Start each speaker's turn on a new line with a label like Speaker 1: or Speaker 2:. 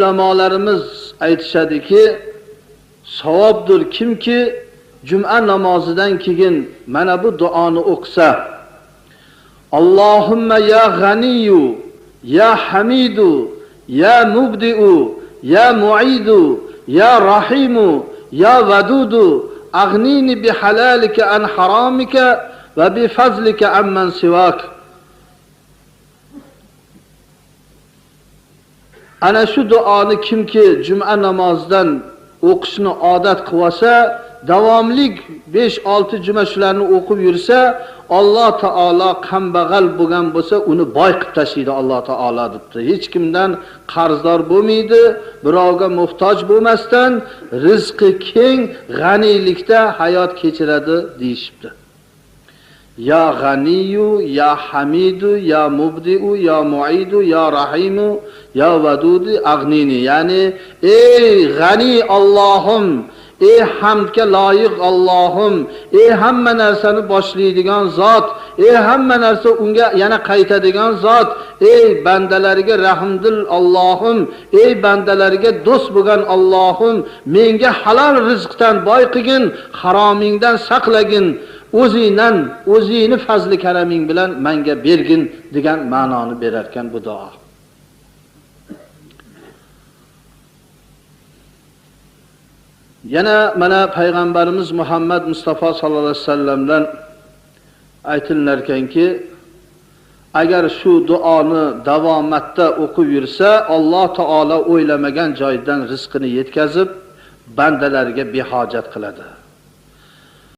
Speaker 1: Ulamolarimiz aytishadiki, savobdir kimki juma namozidan keyin mana bu duoni o'qisa. Allohumma ya g'aniyu, ya hamidu, ya mubdiu, ya muidu, ya rahimu, ya vadudu, aghnini bi halalika an haramika va bi fazlika amman sivak. Ana shu duoni kimki juma namozidan o'qishni odat qilsa, davomlik 5-6 juma shularni o'qib yursa, Alloh taolo kambag'al bo'lgan bo'lsa, uni boy qilib tashlaydi Alloh taolo debdi. Hech kimdan qarzdor bo'lmaydi, birovga muhtoj bo'lmasdan rizqi keng, g'aniylikda hayot kechiradi deyishibdi. Ya g'aniyu, ya hamidu, ya mubdiu, ya muidu, ya rahimu, ya vadudi ag'nini. Ya'ni ey g'ani Allohim, ey hamdga loyiq Allohim, ey hamma narsani boshlaydigan zot, ey hamma narsa unga yana qaytadigan zot, ey bandalariga rahmdil Allohim, ey bandalariga do'st bo'lgan Allohim, menga halol rizqdan boy qilgin, haromingdan saqlagin, o'zingdan, o'zingni fazli karaming bilan menga bergin degan ma'noni berar ekan bu duo. Yana mana payg'ambarimiz Muhammad Mustafa sallallohu alayhi vasallamdan aytilar ekanki, agar shu duoni davomatda o'qib yursa, Alloh taolo o'ylamagan joydan rizqini yetkazib, bandalarga behojat qiladi.